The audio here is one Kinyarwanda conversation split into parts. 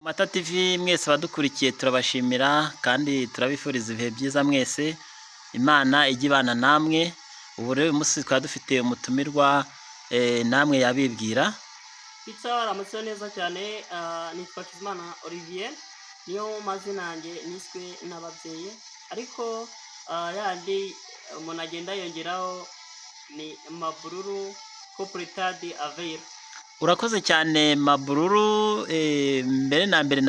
Mata TV mwese abadukurikiye turabashimira kandi turabifuriza ibihe byiza mwese. Imana ijye ibana namwe. Ubu rero uyu munsi twaba dufite umutumirwa, namwe yabibwira. Peter, waramutse neza cyane. Nitwa Kizimana Olivier, niyo mazina yanjye niswe n'ababyeyi, ariko yandi umuntu agenda yongeraho ni Mabururu Kopuritadi Aveiro. Urakoze cyane, Mabururu. Mbere na mbere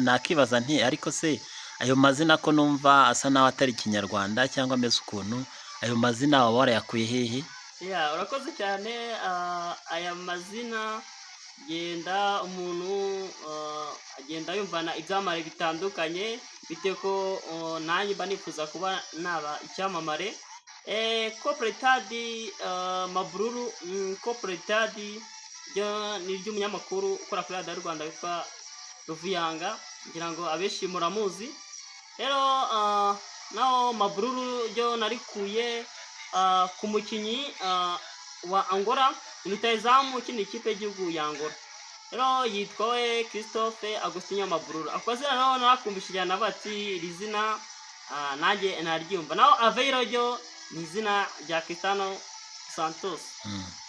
nakibaza nti: ariko se ayo mazina ko numva asa naho atari Ikinyarwanda cyangwa ameze ukuntu, ayo mazina waba warayakuye hehe? Ya, urakoze cyane. Aya mazina genda umuntu agenda yumvana ibyamamare bitandukanye, bitewe ko nanjye mba nifuza kuba naba icyamamare. Kopuritadi Mabururu, Kopuritadi ryo ni iry'umunyamakuru ukora kuri Radiyo Rwanda witwa Ruvuyanga, ngira ngo abenshi muramuzi. Rero naho Mabururu ryo narikuye ku mukinnyi wa Angola, ni rutahizamu ukina ikipe y'igihugu ya Angola. Rero yitwa we Christophe Agustinho Mabururu. Ako kazina rero narakumvise cyane, navuga ati iri zina nanjye naryumva. Naho Aveiro ryo ni izina rya Cristiano Santos.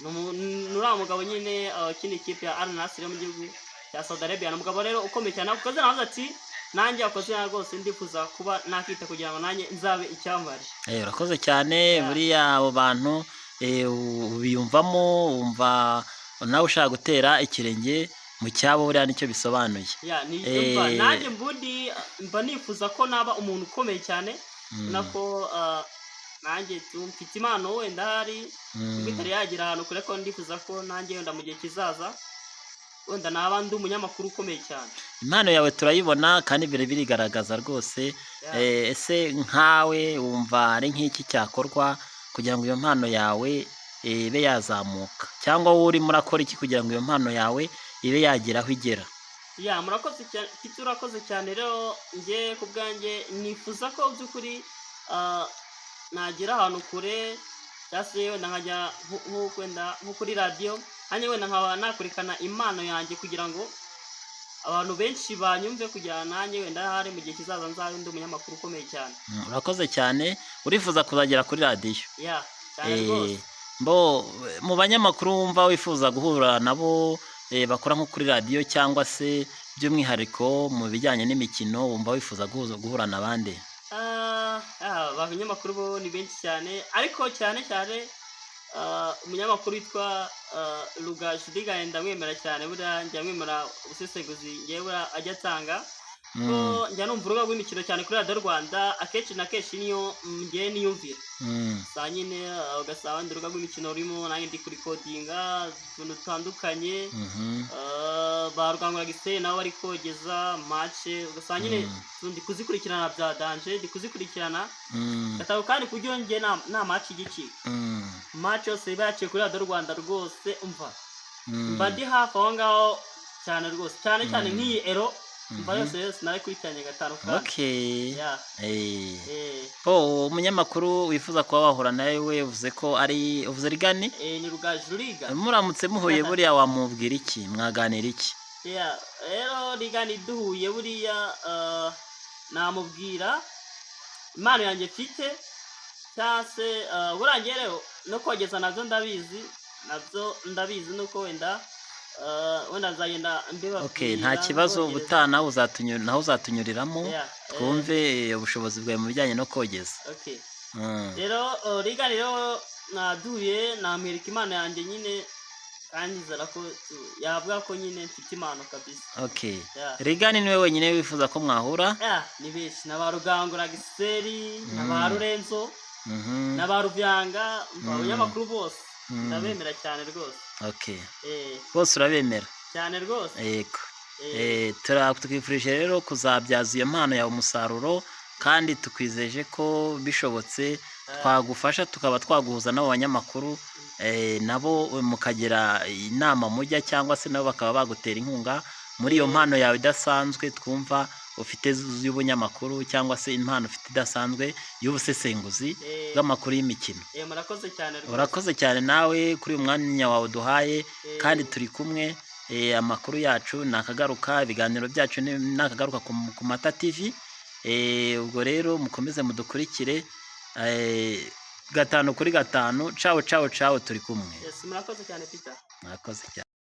Ni uriya mugabo nyine ukina ikipe ya Al Nassr yo mu gihugu cya Saudi Arabia. Ni umugabo rero ukomeye cyane. Ako kazina navuze ati nanjye ako kazina rwose ndifuza kuba nakita kugira ngo nanjye nzabe icyamamare. Urakoze cyane. Buriya abo bantu ubiyumvamo, wumva nawe ushaka gutera ikirenge mu cyabo, buriya nicyo bisobanuye. Ya, ni umva, nanjye mbundi mba nifuza ko naba umuntu ukomeye cyane, nako nanjye mfite impano wenda hari ubwo itari yagera ahantu kure, ko ndifuza ko nanjye wenda mu gihe kizaza wenda naba ndi umunyamakuru ukomeye cyane. Impano yawe turayibona kandi birigaragaza rwose. Ese nkawe wumva ari nk'iki cyakorwa kugira ngo iyo mpano yawe ibe yazamuka, cyangwa wowe urimo urakora iki kugira ngo iyo mpano yawe ibe yagera aho igera? Ya, murakoze cyane Tito, urakoze cyane. Rero njye ku bwanjye nifuza ko by'ukuri nagera ahantu kure, cyangwa se wenda nkajya wenda nko kuri radiyo, hanyuma wenda nkaba nakurikana impano yanjye kugira ngo abantu benshi banyumve, kugira nanjye wenda hari mu gihe kizaza nzabe ndi umunyamakuru ukomeye cyane. Urakoze cyane, urifuza kuzagera kuri radiyo? Ya, cyane rwose. Mbo mu banyamakuru wumva wifuza guhura nabo, bakora nko kuri radiyo cyangwa se by'umwihariko mu bijyanye n'imikino, wumva wifuza guhura na bande? Abanyamakuru bo ni benshi cyane, ariko cyane cyane umunyamakuru witwa Rugaju Digaye ndamwemera cyane. Buriya njya mwemera ubusesenguzi ngewe buriya ajya atanga, ko njya numva urubuga rw'imikino cyane kuri Radiyo Rwanda, akenshi na kenshi niyo ngewe niyumvira. Saa nyine ugasanga wenda urubuga rw'imikino rurimo, nanjye ndi kurikodinga utuntu dutandukanye. Ba Rwangura Gisele nabo bari kogeza match, ugasanga nyine ndi kuzikurikirana bya danger, ndi kuzikurikirana gatatu, kandi ku buryo njye nta match igicika. Match yose iba yaciye kuri Radiyo Rwanda rwose, umva, mba ndi hafi aho ngaho cyane rwose, cyane cyane nk'iyi Euro, mva yose yose narayikurikiranye gatanu kandi. Ya. Po umunyamakuru wifuza kuba wahura nawe we uvuze ko ari, uvuze Rigani? Ni Rugaju Riga. Muramutse muhuye buriya wamubwira iki, mwaganira iki? Ya, rero Rigani duhuye buriya namubwira impano yanjye mfite, cyangwa se buriya njye rero no kogeza nabyo ndabizi, nabyo ndabizi, nuko wenda wenda nzagenda mbibabwira. Okay, nta kibazo. Mbogereza. Ubutaha nawe uzatunyuriramo twumve ubushobozi bwawe mu bijyanye no kogeza. Okay. Rero Rigani rero naduye namwereka impano yanjye nyine, kandi nizera ko yavuga ko nyine mfite impano kabisa. Yeah. Rigani niwe wenyine wifuza ko mwahura? Yeah, ni benshi, na ba Rugangura Giseri, na ba Rurenzo, na ba Ruvyanga, umva, abanyamakuru bose ndabemera cyane rwose. Bose urabemera? Cyane rwose. Yego. Tukwifurije rero kuzabyaza iyo mpano yawe umusaruro, kandi tukwizeje ko bishobotse twagufasha tukaba twaguhuza n'abo banyamakuru, nabo mukagira inama mujya, cyangwa se nabo bakaba bagutera inkunga muri iyo mpano yawe idasanzwe twumva ufite y'ubunyamakuru, cyangwa se impano ufite idasanzwe y'ubusesenguzi bw'amakuru y'imikino. Murakoze cyane rwose. Urakoze cyane nawe kuri uyu mwanya wawe uduhaye, kandi turi kumwe. Amakuru yacu nakagaruka, ibiganiro byacu nakagaruka ku Mata TV. Ubwo rero mukomeze mudukurikire 5 kuri 5. Cawo cawo cawo, turi kumwe. Yes, murakoze cyane, Peter. Mwakoze cyane.